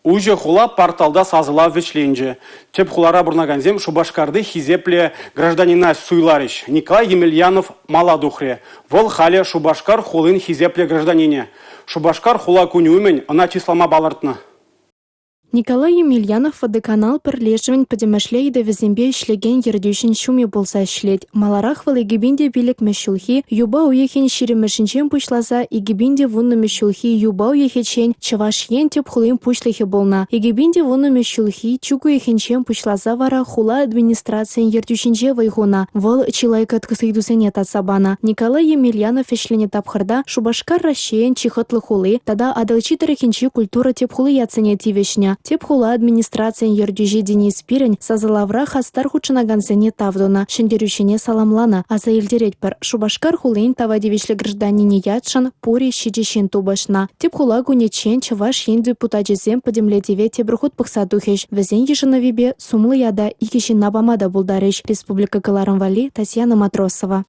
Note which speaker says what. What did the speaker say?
Speaker 1: Уҫӑ хула порталта сасӑлав вӗҫленчӗ. Тӗп хулара пурӑнакансем Шупашкарти хисеплӗ гражданина суйларӗҫ. Николай Емельянов мала тухрӗ. Вӑл халӗ Шупашкар хулин хисеплӗ гражданинӗ. Шупашкар хула кунӗ умӗн ӑна чыслама палӑртнӑ.
Speaker 2: Николай Емельянов «Водоканал» пӗрлешӗвӗн пӗтӗмӗшле ыйтӑвӗсемпе ӗҫлекен ертӳҫӗн ҫумӗ пулса ӗҫлет. Маларах вӑл 2005-мӗш ҫулхи юпа уйӑхӗн 20-мӗшӗнчен пуҫласа 2010-мӗш ҫулхи юпа уйӑхӗччен Чӑваш Ен тӗп хулин пуҫлӑхӗ пулнӑ. 2010-мӗш ҫулхи чӳк уйӑхӗнчен пуҫласа вара хула администрацийӗн ертӳҫинче вӑй хунӑ. Вӑл чылай кӑткӑс ыйтусене татса панӑ. Николай Емельянов ӗҫленӗ тапхӑрта Шупашкар Раҫҫейӗн чи хӑтлӑ хули тата Атӑлҫи тӑрӑхӗнчи культура тӗп хули ятсене тивӗҫнӗ. Тӗп хула администрацийӗн ертӳҫи Денис Спирин сасӑлавра хастар хутшӑнакансене тав тунӑ, ҫӗнтерӳҫӗне саламланӑ. Аса илтеретпӗр, Шупашкар хулин тава тивӗҫлӗ гражданинӗ ятшӑн пурӗ ҫичӗ ҫын тупӑшнӑ. Тӗп хула кунӗччен Чӑваш Ен депутачӗсем пӗтӗмлетӗве тепӗр хут пӑхса тухӗҫ. Вӗсен йышӑнӑвӗпе сумлӑ ята икӗ ҫынна пама та пултарӗҫ. Республика кӑларӑм валли Татьяна Матросова.